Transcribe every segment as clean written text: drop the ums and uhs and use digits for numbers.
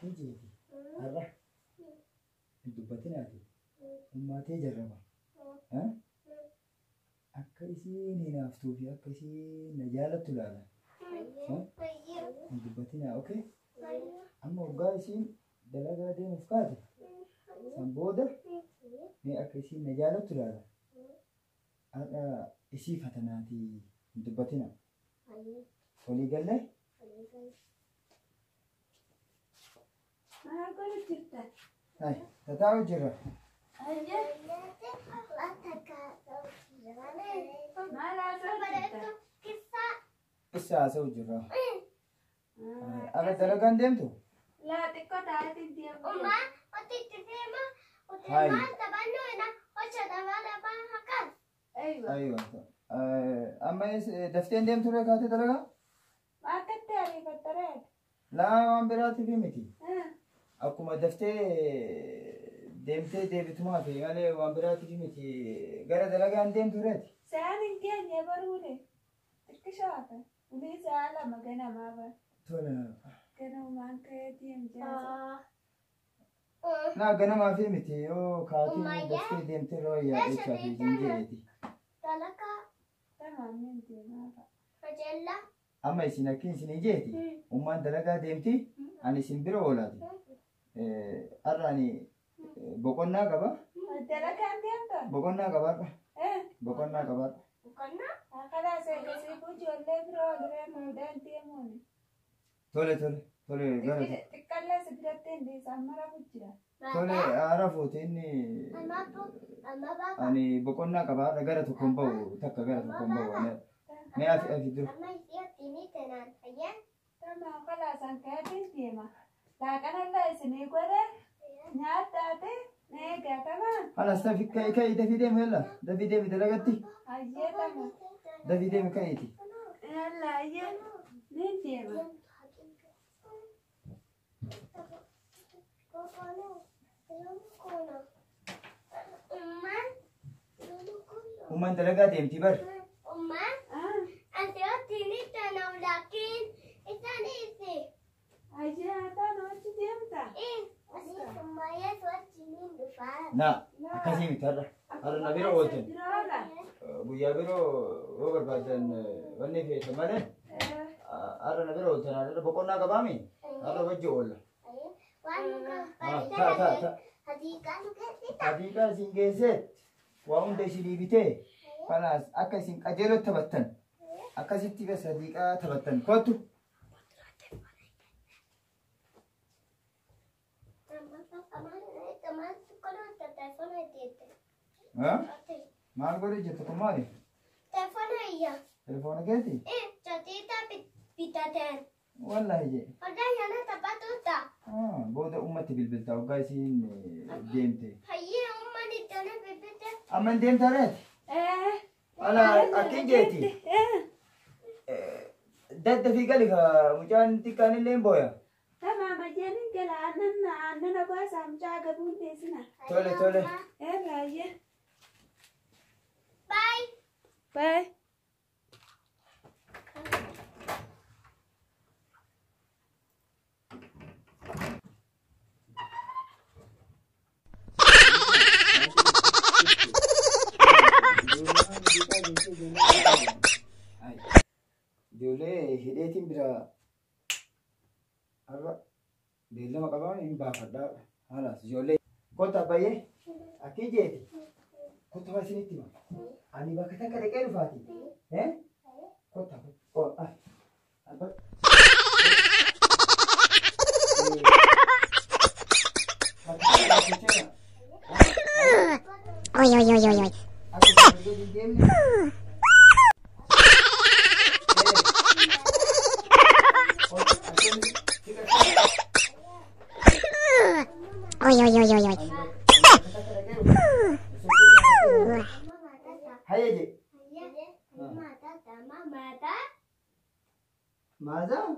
Akkin jeeti har'a hin dubbatinaati ummaatee jarraba. Akka isiin hinaaftuu fi akka isiin na jaalattu ilaala. Hin dubbatinaa, okay? Amma waggaa isiin dalagaa deemuuf kaate san booda mee akka isiin na jaalattu ilaala. Har'a isii fatanaatii hin dubbatinaa. Walii gallee? Maal godhu jirta? Ay, tataa'u jirra. Maal haasa'u jirta? Isa haasa'u jirra. Har'a dalagaan deemtu? Laa xiqqoo taa'eetiin deemu. Aywa. Aywa. Amma dafteen deemtu ree kaatee dalagaa? Akkatti ariifattareet. Laa waan biraatiif miti. Akkuma daftee deemtee deebitumaa fi malee waan biraatiif miti. Gara dalagaan deemtu reeti. Sa'aan hin geenye baruule. Xiqqishaa hafe. Ulii sa'a 2 ganamaa bara. Tola. Ganamumaan ka'ee deem jaasa. Naa ganamaa fi miti yoo kaatee daftee deemtee irra wayyaa jechaa fi hin jedheeti. Tamaam hin deemaa fa'a. Amma isin akkin isin jeeti. Ummaan dalagaa deemti. Ani isin bira oolaati. Har'a ani boqonnaa qaba. Dalagaan deemta? Boqonnaa qaba har'a. Boqonnaa qaba har'a. Kalaas eegasii ijoollee biroo oliree muudaan deemuuni. Tole tole tole gara Xiqqallee si biratti hin dhiisan mara jira. Tole haara fuute inni ani boqonnaa qaba har'a gara tokkoon bahu takka gara tokkoon bahu ani mee afi afi dura. Tamaam kalaasaan ka'eetiin deema. Laaqanallee isinii godhe nyaadhaate na eegaa tamaam. Halas tafi ka'i ka'i dafii deemi yalla dafii deemi dalagatti Hayyee tamaam. dafii deemi ka'iiti. Yalla hayyee niin deema. Ummaan dalagaa deemti bar. Hayyee haa ta'u achi deemta. Na akkasii miti har'a har'a na bira ooltan. Bira oola. Guyyaa biroo yoo barbaadan wanni feete malee har'a na bira ooltan har'a boqonnaa qabaami har'a wajji oolla. Ta ta ta. Hadiiqaa isin geesseet waa hunda isinii bitee kanaas akka isin qajeelootti taphattan akkasitti bas hadiiqaa taphattan kottu. Maal godhe jirtu kun maali? Telefoona keeti? Wallaahi jee. Booda ummatti bilbilta waggaa isiin deemte. Amma hin deemta reeti? Ala akkin jeeti. Daddafii gali ka mucaan xiqqaan illee hin booya. Tamaam hayyeen hin gala aannan aannan obaasaa mucaa gabuun teessina. Tole tole. Baay'ee. Bye. Ijoollee hidheetiin bira har'a beellama qabaan hin baafadhaa. Haalaas ijoollee. Kottu abbayyee akki jeeti. Kottu waa isinitti hima. Ani bakka takka dhaqee dhufaati. Kottu abba. Abba. Oi, oi, oi, oi, oi. Akka isin hin deemne. Oi, oi, oi, oi, oi. Hayya je. Maazaan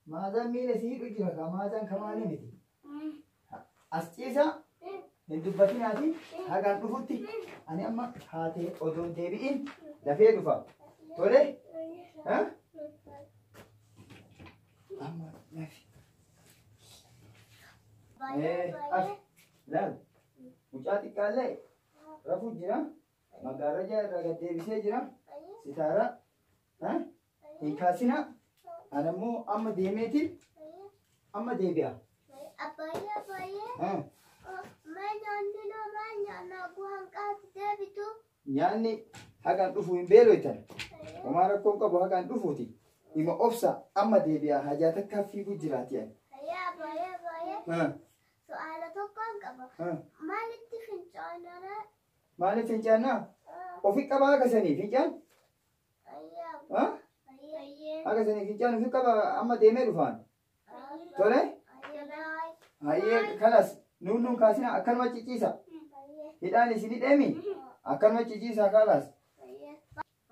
maazaan miila si hidhu jira ka maazaan kamaanii miti. As ciisaa hin dubbatinaati hagaan dhufutti ani amma haatee odoo hin deebi'in dafee dhufa. Tole? Amma lafi. As laal mucaa xiqqaallee rafuu jira. Magaalaa irraa gad deebisee jira. Sitaara hin kaasinaa. Ani ammoo amma deemeetiin amma deebi'a. Abbaayee abbaayee. Mee nyaanni nurraa nyaannaa guhanqaatti deebitu. Nyaanni haqaan dhufu hin beeloytan. Homaa rakkoon qabu haqaan dhufuuti. Ima obsa amma deebi'a hajaa takkaa fiiguu jiraati ani. Abbaayee abbaayee. Su'aala tokkoon qaba. Maalitti fincaanara? Maaliif fincaannaa? Ofi qabaa akka sanii fincaan? Akka sanii fincaan ofi qaba amma deemee dhufaan. Tole? Hayyee kalas nuun nuun kaasina akkanuma cicciisa. Hidhaan isin hidheemi akkanuma cicciisa kalas.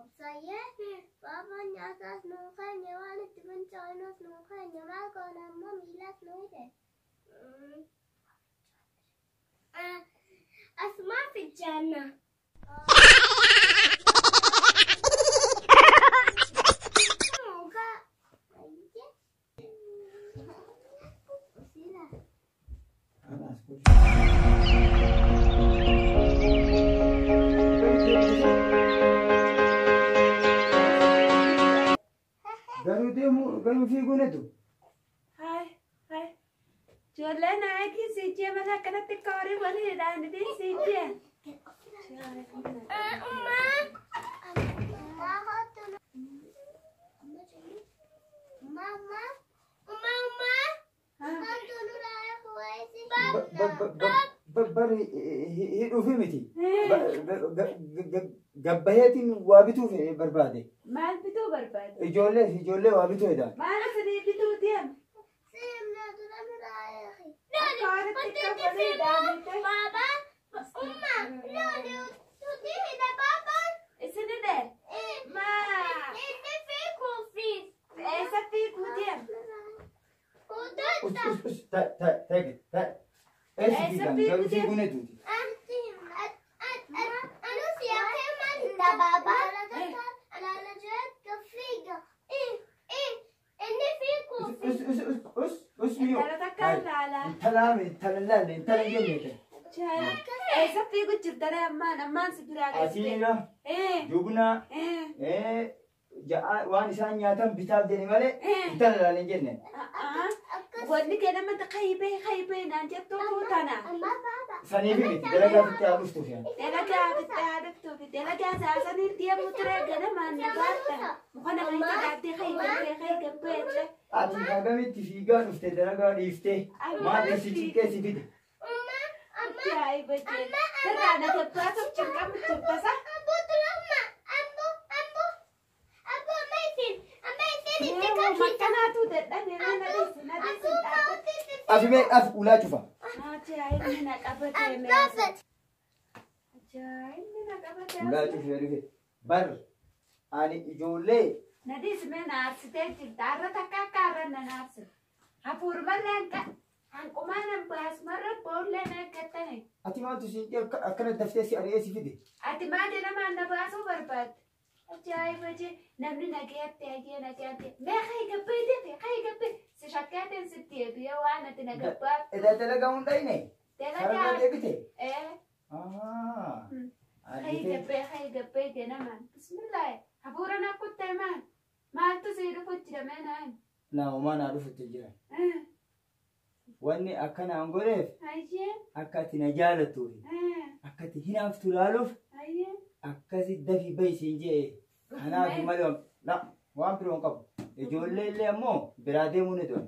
Obsayyee baabaan nyaataas nuu keenya waan itti fincaanus nuu keenya maal goona ammoo miilas nuu hidhe. Asumaa fincaanna. Garuu deemu garuu fiiguun hedduu. Hai hai. Ijoolleen aakii siijjee malee akkanatti akka horii waliidhaan dhidhiin siijjee. Bari hidhuufi miti. Gabbaheetiin waa bituuf barbaade. Maal bituu barbaade? Ijoollee ijoollee waa bituu jedha. Maal isinii bituu deema? Akka horiitti akka waliidhaan Isin hidhe? Maa? Eessa fiiguu deema? Us us us taa'e taa'e taa'e taa'e. Eessa fiigan garuu fiiguun hedduuti. Us us us us us mi'oo. Intala takka ilaalaa. Intala intala laalle intala hin jenne. Eessa fiigu jirtare ammaan ammaan si biraa galtee? Asiina jubnaa waan isaan nyaatan bitaaf jedhe malee intala laalle hin jenne. Wanni kenama qaybee qaybee naan jettu tana. Saniif miti dalagaa fitti haa dhuftuuf yaa. Dalagaa fitti haa dhuftuuf dalagaa saasanii deemu ture ganamaan nu baata. Mukana keessa dhaabbee qaybee qaybee jette. Ati hagamitti fiigaa dhufte dalagaa dhiiftee maatti si cinqee si fide. Ajaa'iba jee. Sirraa na gabbaasuuf cinqamu jirtasa. Makkanaatu dadhabee na dhiisi na dhiisi dhaabbate. Afi mee af ulaa cufa. Ajaa'ibni na qabatee meeshaa. Ajaa'ibni na qabatee. Ulaa cufee dhufe. Bar ani ijoollee Na dhiisi mee na aarsitee jirta. Har'a takka akka har'a na aarsite. Hafuurumallee hanqumaa nan baasumarra boollee na eeggattane. Ati maaltu si akkana daftee si ari'ee si fide. Ati maal jedhamaan na baasuu barbaadde? Ajaa'iba jee namni nagayaatti hayyee nagayaatti mee hayi gabbee deefe hayi gabbee si shakkaateen sitti eebi'ee waan ati na gabbaaf. Edaa dalagaa hin dhayne. Karaa Dalagaa deebite. Hayi gabbee hayi gabbee jedhamaan bismillaahi hafuura na kuttee maal maaltu sii dhufu jira mee naan. Naamumaa naa dhufutti jira. Wanni akkanaan godheef Hayyee akka ati na jaalattuufi akka ati hinaaftu laaluuf hayyee. akkasi dafii bahi siin jee kanaaf malee waan biroo hin qabu. Ijoollee illee ammoo biraa deemuu ni du'an.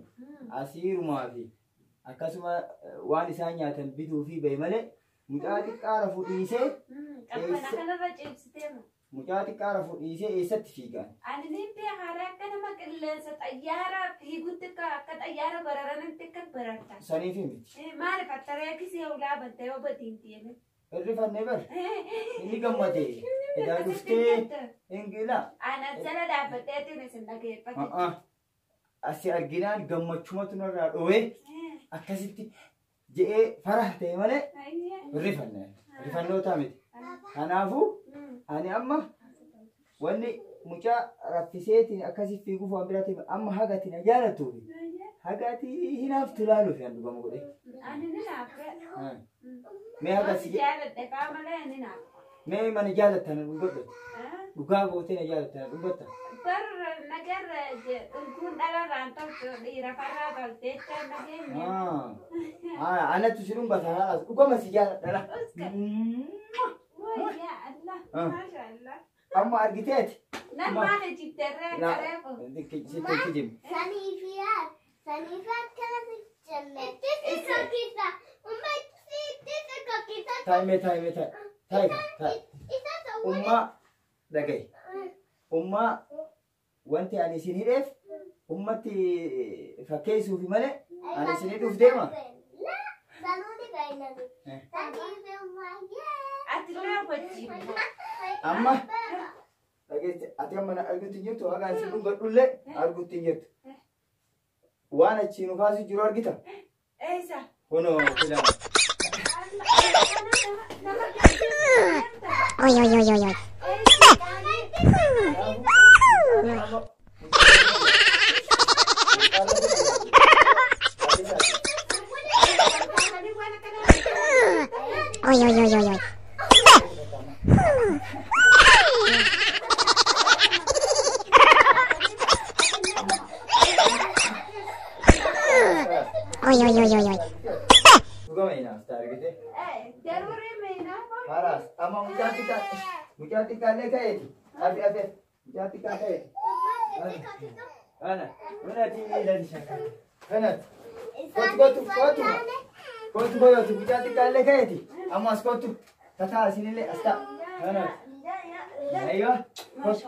Asiirumaa fi akkasuma waan isaan nyaatan bituu fi bahi malee mucaa xiqqaa rafuu dhiisee Qabbana kanarra ciibsitee ma. mucaa xiqqaa rafuu dhiisee eessatti fiigan. Ani niin beekaara akka nama qilleensa xayyaara fiigutti akka xayyaara bararanitti akka bararta. Saniif miti. Maaliif attaree kisee ulaa bantee yoo batiin deeme? Irrifannee bar inni gammade. Edaa dhuftee ingila. Ana jala dhaabbateetiin isin dhageeffate. Asi arginaan gammachumatu narraa dhoowee akkasitti je'ee farah ta'e malee irrifanne. Rifannootaa miti. Kanaafuu ani amma wanni Mucaa raffiseetiin akkasii fiiguuf waan biraatiin amma haga ati na jaalattuufi haga ati hinaaftu laaluuf yaan dhugama godhe. Ani ni naafe. Mee haga Si si jaaladhe faa malee ni naafe. mee mana jaalattan dhugadhu. Dhugaa gootee na jaalattan dhugatta. Bar nagarra dhunkuun dhalarraan toltu dhiira farraa tolte jecha nageenya. Anattu si dhungata haadhaas dhugama si jaaladha. Uska. Wayyaa Allah. Maasha Allah. Amma argiteeti. Nan maal ejjitterree kareefu. Sitti kijibni. Saniifiyaa. Saniifi akkana jenne. Itti si kakisa. Umma itti si kakisa. Taa'imee taa'imee taa'i. Taa'i taa'i. Isa sawwani. Ummaa dhaga'i. Ummaa wanti ani isin hidheef ummatti fakkeessuufi malee ani isin hidhuuf deema. Sanuuni baay'inani. Saniifi ummayyee. Ati laa wajjin. Amma dhageesse ati amma na argutti hin jirtu haga ani isin dhungadhullee argutti hin jirtu. Waan achii nu kaasu jiru argita. Eessa? Kunoo filaa. Nama jaalattu. Oi, oi, oi, oi, oi. Oi, oi, oi, oi, oi. Oi, oi, oi, oi, oi. Dhugama hinaafta argite. Daruree meenaa. Haraas amma mucaa xiqqaa mucaa xiqqaallee ka'eeti. Afi afi mucaa xiqqaa ka'eeti. Kana kanati miila dishan kanati. Kottu kottu kottu kottu kottu mucaa xiqqaallee ka'eeti. Amma as kottu tataa asinillee as ta'a. Kanati. Aywa kottu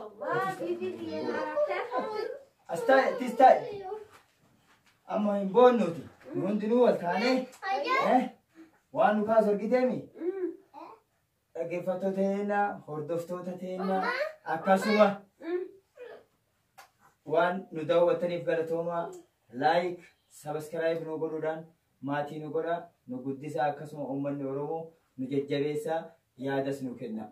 as taa'e tis taa'e. Amma hin boonnuuti. Nu hundinuu wal taanee waan nu kaasu argiteemi. Dhaggeeffattoota teennaa, hordoftoota teennaa akkasuma waan nu daawwattaniif galatoomaa like, subscribe nu godhuudhaan maatii nu godhaa, nu guddisaa akkasuma uummanni Oromoo nu jajjabeessaa yaadas nu kenna.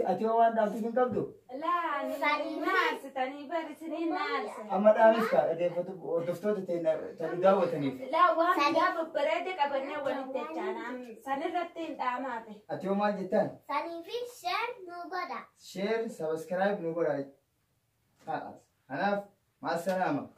Ati hoo waan dhaamtu hin qabdu? Laa naarsitanii barisinii naarsa. Amma dhaamis kaa dhaggeeffattu hordoftoota teennaa tan nu daawwataniif. Laa waan gaafa babbareede qabannee walitti jechaanaan sanirratti hin dhaamaafe. Ati hoo maal jettaan? Saniifi share nu godha. Share, subscribe nu godhaa. Kanaaf maal salaama.